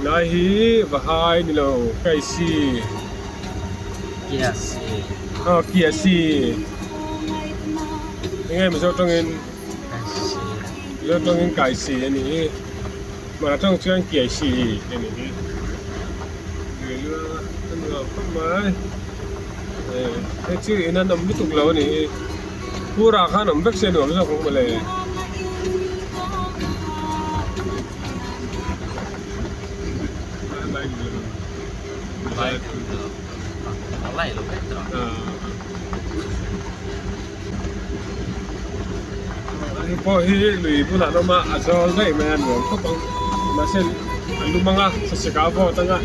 Lai hi Vahai ni lo Kaisi. Kiasi. Aw Kiasi. Enge Mizo tawngin? Kaisi. Mizo tawngin Kaisi a nih hi. Mara tawng chuan Kiaisi a nih hi. Lui luang a a nuam khawp mai. Hei chu in an awm lutuk lo a nih hi. Pura khan awm vek se nuam zawk ang mawle. Hei pawh hi lui bulah an awm a a zawl daih mai a nuam khawp ang mahse a lum ang a sasik ah a vawt ang a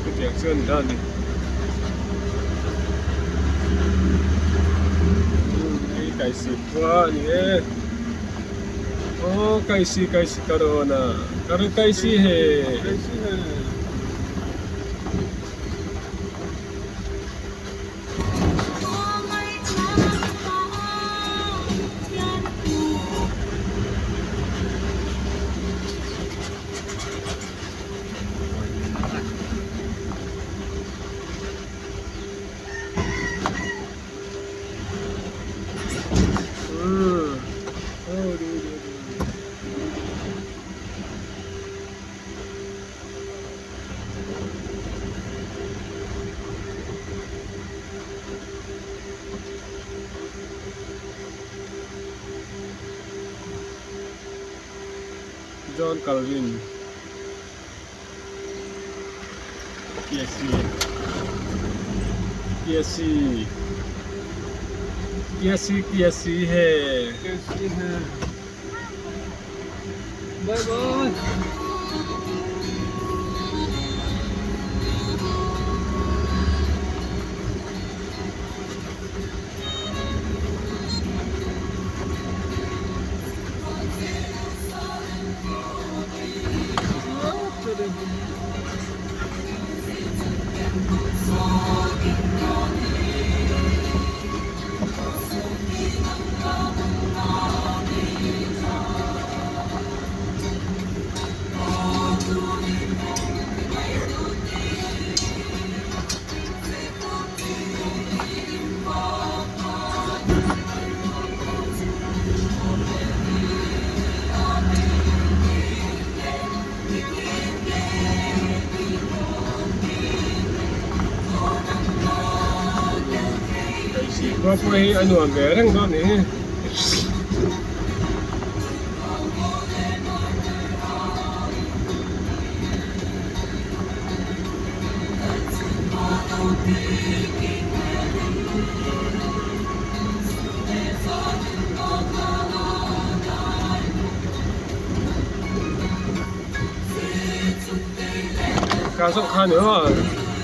chutiang chu a ni dawn a ni. Hei kaisi khua a ni e aw kaisi kaisi ka rawn a ka rawn kaisi he. John Calvin PSC PSC PSC PSC he PSC he Bye bye. Khua pawh hi a nuam ve reng dawn nih hi. Ka zawng kha ni aw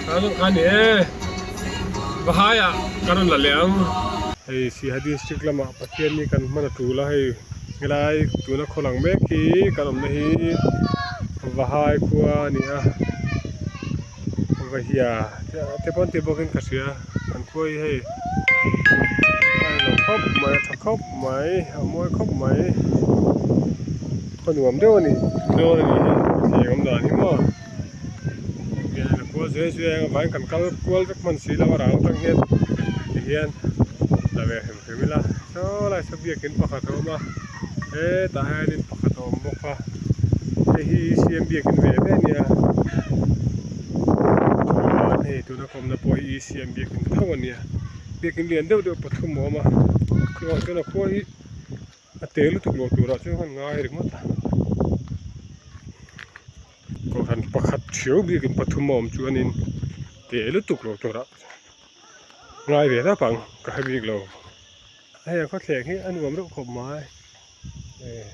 ka zawng kha ni e Vahai ah ka rawn la leh ang. Hei Siaha district lamah Pathian hi kan hman a tul a hei helai tuna khaw lang mek hi kan awmna hi Vahai khua a ni a Vahia te pawn ti bawkin ka hria an khua hi hei a eng lo khawp mai a tha khawp mai a mawi khawp mai. Khaw nuam deuh a ni dawn a nih hi thing awm dan hi maw hian a kual zui zui a vangin kan kal kual vek hman si lo a rang atang hian tihian la ve hrim hrim ila saw lai saw biakin pakhat a awm a hetah hianin pakhat a awm bawk a hei hi siam biakin ve ve a nia chuan hei tuna ka awmna pawh hi siam biakin tho a nia biakin lian deuh deuh pathum a awm a chuvang chuan a khua hi. A te lutuk lo turah chuan khan ngai ringawt a kohhran pakhat thiau biakin pathum a awm chuanin te lutuk lo turah ngai ve tawp ang ka hre bik lo hei a khawthleng hi a nuam reuh khawp mai eh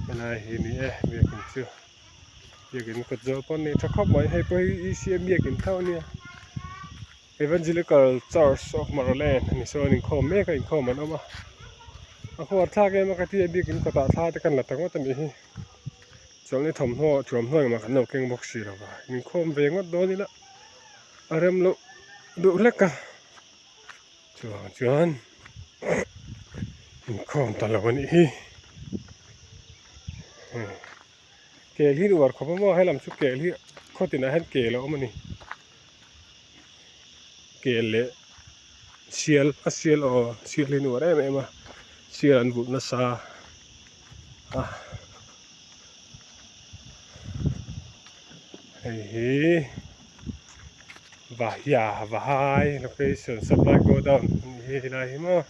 helai hi ni e biakin chu biakin kawt zawh pawh a nei tha khawp mai hei pawh hi E C M biakin tho a nia. Evangelical Church of Maraland a ni sawn inkhawm mek a inkhawm an awm a a khuar thlak em a ka ti a biakin kawtah thla te kan la ta ngawt a nih hi chawlhni thawmhnaw thuamhnaw engmah kan lo keng bawk si lo va inkhawm ve ngawt dawn ila a rem loh duh hlek a chuvang chuan inkhawm ta lo a nih hi. Kel hi uar khawp a maw helam chu kel hi khaw tinah hian kel a awm a ni kel leh sial a sial aw sial hi an uar em em a sial an vulh nasa a hei hi vahia vahai location supply godown a nih hi helai hi maw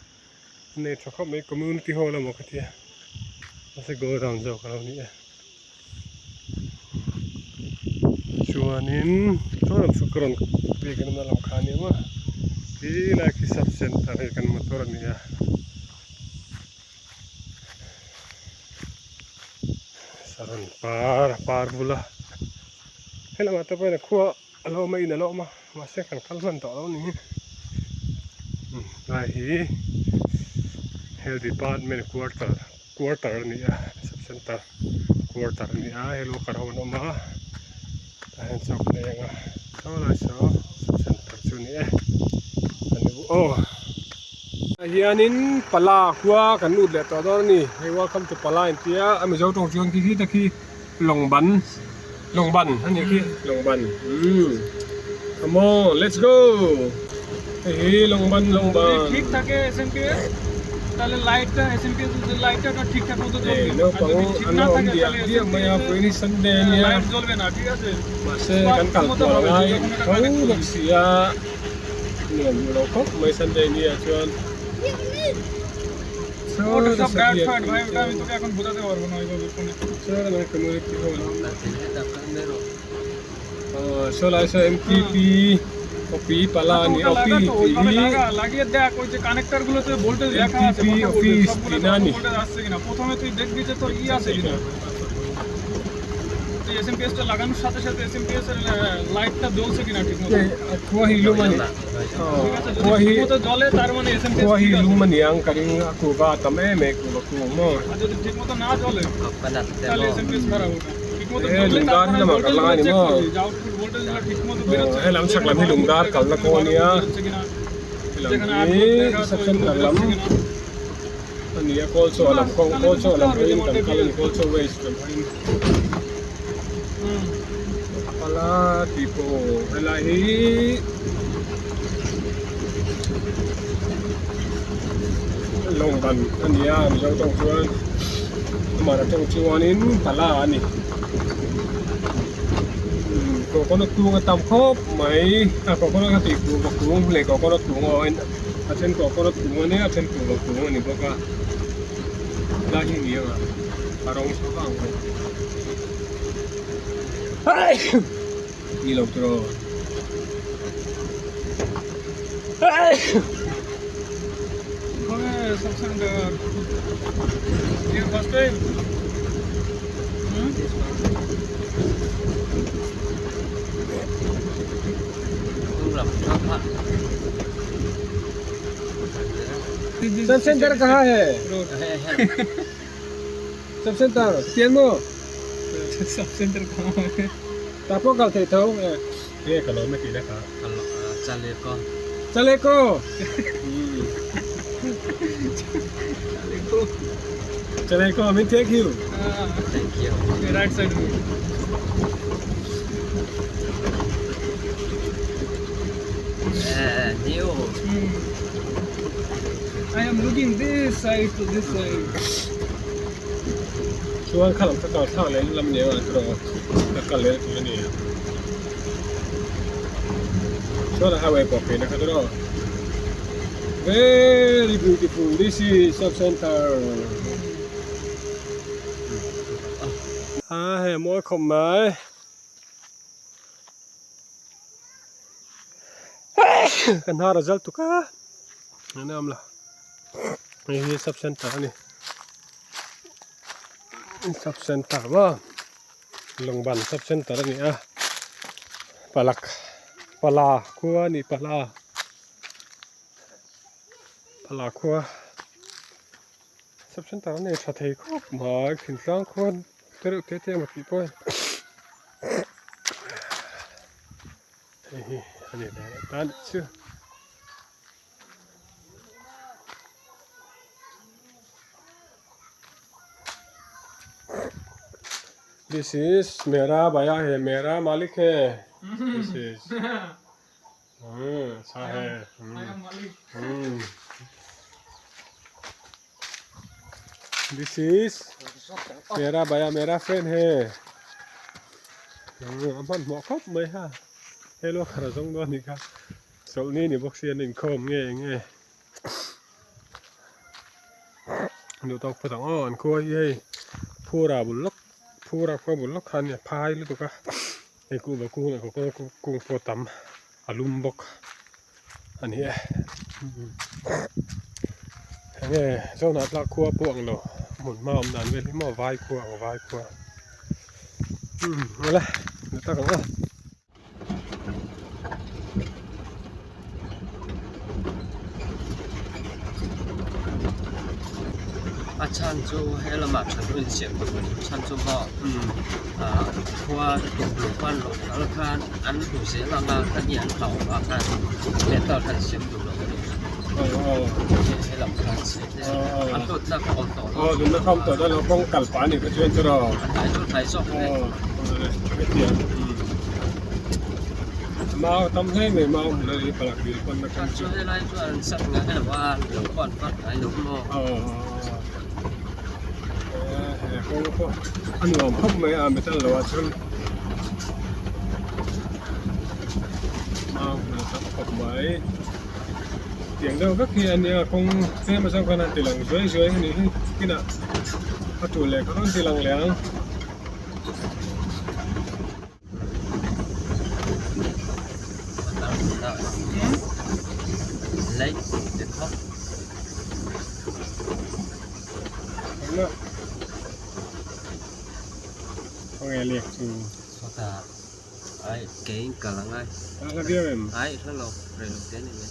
nei tha khawp mai community hall emaw ka tia mahse godown zawk a lo ni e chuanin saw lam chu ka rawn biak in awmna lam kha a ni ang a helai khi sub center hei kan motor a ni a. Saron par a par bula helamah te pawhin a khua a lo awm a in a lo awm a mahse kan kal hman tawh lo a ni lai hi health department quarter quarter a ni a sub center quarter a ni a hei worker ho an awm a tah hian chaw kan ei ang a saw lai saw sub center chu a ni e a ni aw. Ah hianin pala khua kan lut leh tawh dawn a ni hei welcome to pala in tia a mizo tawng chuan khi khi te khi lawng ban lawng ban a nih khi lawng ban umm come on let's go hei hi lawng ban lawng ban hei naupang an lo awm diah diah mai a vawiin hi sunday a nia mahse kan kal kual a ngai tho bawk si a. Nuam duh lo khawp mai Sunday ni ah chuan Saw lai saw MTP OP pala a ni a OP tih hi MTP office tihna a ni. Khua hi lum a ni khua hi khua hi lum a ni ang ka ring a kuhva a tam em em kuhva kung maw he lungdar hi lamah kal lai a ni maw helam chhak lam hi lungdar kalna kawng a nia helam hi sub center lam. A ni a kawl chaw lam kawng kawl chaw lam hawiin kan kal a ni kawl chaw waste lam hawiin pala tih pawh helai hi lawng ban a ni a mizo tawng chuan amah tawng chuanin pala a ni coconut kung a tam khawp mai a coconut ka tih kung ka kung leh coconut kung a awm a. A then coconut kung a nia a then kuhva kung a ni bawk a lai hi ni ang a a rawng chho vang bawk ni lo tiraw Sub center kaha hai Sub center chian maw Sub center kaha hai Ta pawh kal thei tho nge ka lo me tih na kha Chaleko Chaleko Chaleko min thank you Thank you Right side New. I am looking this side to this side. Chuan kha lam kha kal thlak leh lam ni ang chu ka kal leh tur a ni. Chuan a highway pawh phei na kha tawh. Very beautiful. This is sub center. A hei mawi khawp mai. Kan hnar a zal tuk a an awm lo hei hi sub center a ni sub center maw lawngban sub center a ni a palak pala khua a ni pala pala khua sub center a nei tha thei khawp mai thingtlang khua te reuh te te emaw tih pawh hei hi a ni ve leh ta anih chu. This is mera bhaiya hai mera malik hai this is acha hai umm this is mera bhaiya mera friend hai a hmanhmawh khawp mai ha hello khara zawng dawn anih kha chawlhni ni bawk si an inkhawm nge enge. Duh tawk phawt ang aw an khua hi hei phura bul lawk phura khua bul lawk kha ania phai lutuk a hei kuhva kung leh coconut kung pawh a tam a lum bawk a ni e enge zawnah tlak khua pawh ang lo hmun hma awm dan vel hi maw vai khua ang vai khua umm awle duh tak ang aw. A chhan chu he lamah tha deuhin siam tur a ni chhan chu maw ah khua tuklo khan lo kal khan an hmu zel ang a kha hi an hlauh avang khan metal khan siam duh lo a ni he lam khan siam te a hlutna kha awm tawh lo a hnai chu hnai zawk a ni. Mau tam hle mai mau hmun a ni palak dil pawn na kawng chu helai chuan an sak ngai lo a lo pawh an vat ngai lo maw he kawng pawh a nuam khawp mai a metal lo ah chuan mau hmun a tam khawp mai tiang deuh vek hi a nia kawng tlem azawng khan a ti lang zuai zuai a nih hi kinah a tul leh kha rawn ti lang leh ang. Lake te khawp. Khawnge lek chu. Sawtah ai kein kal angai. A hla viau em? Ai hla lo rei lo te ni mai.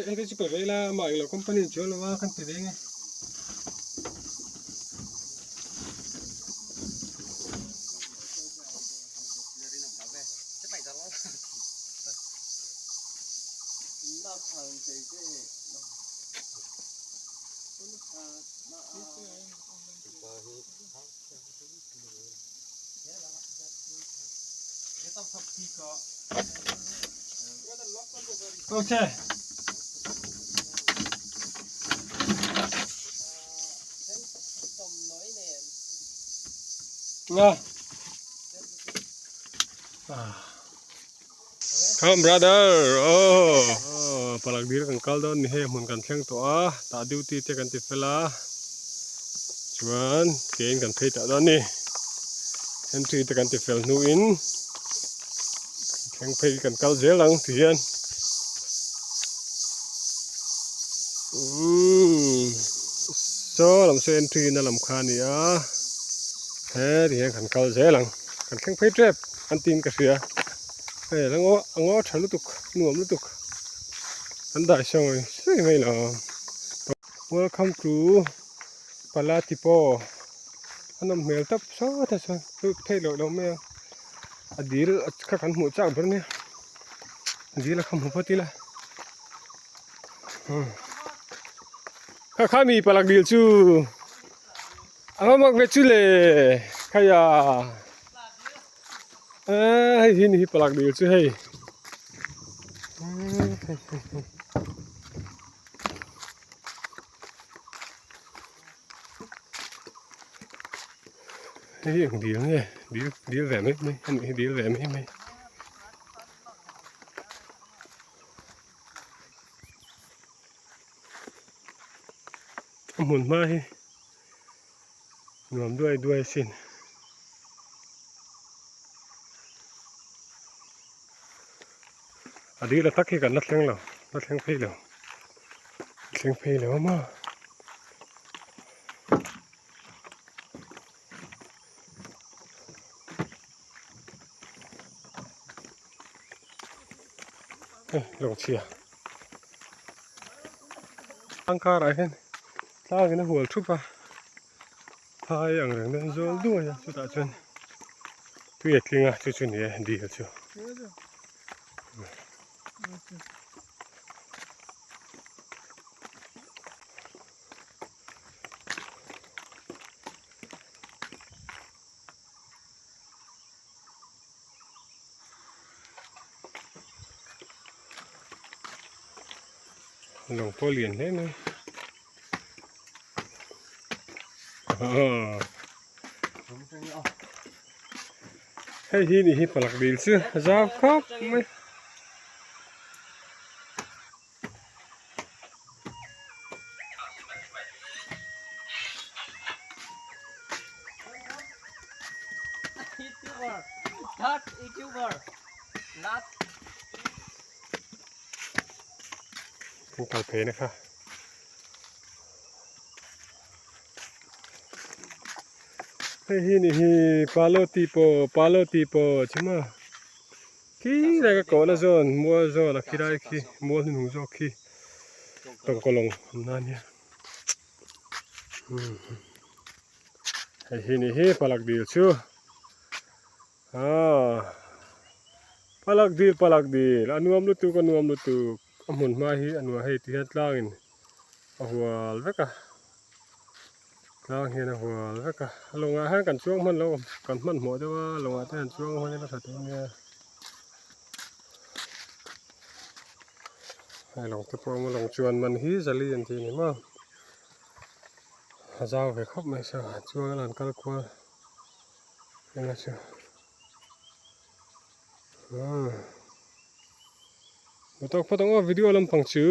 Hei te chu ka vei la amah englo company an chuang lo a kan ti ve nge. Okay. Nga. Come brother. Oh, oh palak dil kan kal dawn ni hei hmun kan thleng tawh a tah duty te kan ti fel a chuan kein kan phei tah dawn a ni entry te kan ti fel hnuin thleng phei kan kal zel ang ti hian umm saw lam saw entry na lam kha a ni a he ti hian kan kal zel ang kan thleng phei tep an tiin ka hria hei a ngaw a ngaw tha lutuk nuam lutuk an dai sawi sawi mai lo welcome to Palatipo a nawm hmel tawp sawt a chuan lut theih loh lo mai a a dil kha kan hmuh chak ber nia dil a kha hmu phawt ila kha kha mi palak dil chu a va mak ve chu le khaia hei hi ni hi palak dil chu hei. Hei hi eng dil nge dil dil ve mai mai a nih hi dil ve mai mai. A hmun hma hi nuam duai duai asin. A dil a tak hi kan la thleng lo la thleng phei lo thleng phei lo a maw. Hei lawng chhia tlang karah hian tlang in a hual thup a phai ang reng dawn zawl duai a chutah chuan tui a tling a chu chu ni e dil chu. Lawng pawh lian hle mai hei hi nih hi palak dil chu a zau khawp mai. Kan kal phei na kha hei hi nih hi palo tih pawh palo tih pawh chuma Khi lai ka kawhna zawn mual zawn a khi lai khi mual hnuhnung zawk khi tawngkawlawng awm na ania hei hi ni hi palak dil chu aaa palak dil palak dil a nuam lutuk a nuam lutuk a hmun hma hi a nuam hei ti hian tlangin a hual vek a. Tlang hian a hual vek a, a lawngah hian kan chuang hman lo kan hmanhmawh deuh a lawngah te hian chuang hman ila tha tur ania hei lawng te pawh a awm a lawng chuan man hi zali an tih a ni maw a zau ve khawp mai sa chuan an kal kual eng a chu umm tawk phawt ang aw video lampang chu.